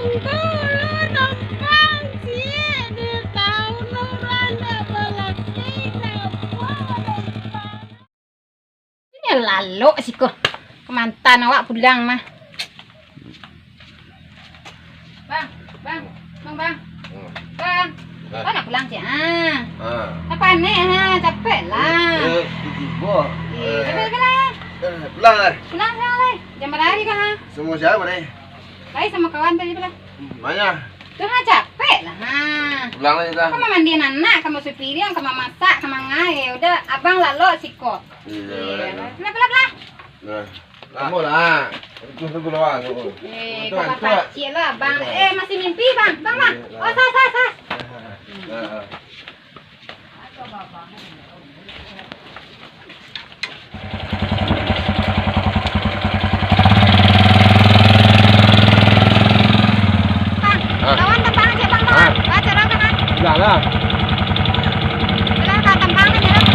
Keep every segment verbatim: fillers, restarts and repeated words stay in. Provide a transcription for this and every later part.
Tulun numpang ciek, di taun urang dak balaki, napa numpang? Inyo lalok siko. Kamantan awak pulang mah. Bang, bang, bang, bang. Hmm. Bang, Hah? Kau nak pulang ciek? Ah. Ah. Nak panek, ha, capek lah. Eh, eh, tibo. Eh, Eh. Capek, capek lah. Eh, pulang lah. Pulang, pulang lah. Jam bara hari kau, ha? Samo siapa ni? Lai samo kawan tadi pula. Manya? Tu ha, capek lah, ha. Pulang lah kita. Kau mau mandian anak, kau mau cuci piring, kau mau masak, kau mau ngai. Udah, abang lalok siko. Iya, Iya. Boleh, boleh. Pulang, pulang, pulang. Nah. Tunggu lah. Itu tunggu lah, tunggu. Eh, Itu kau hantu, ah. Pacik lah, bang. Iya. Eh, masih mimpi, bang. Bang, bang. Iya, Oh, lah. sah, sah, sah. Nah, ah. Bang, Ah. Kawan tembang aja, Bang, Bang. Ah. Baca doa kan, ah? Sudah lah. Sudah, tak tembang aja, Bang.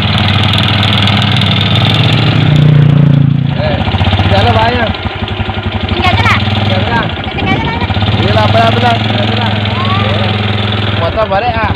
Eh, sudah lah, Bang, ya. Tinggal aja lah. Tinggal aja lah. Tinggal aja lah. Iya lah, benar, benar. Benar, benar. Motor balik, ah.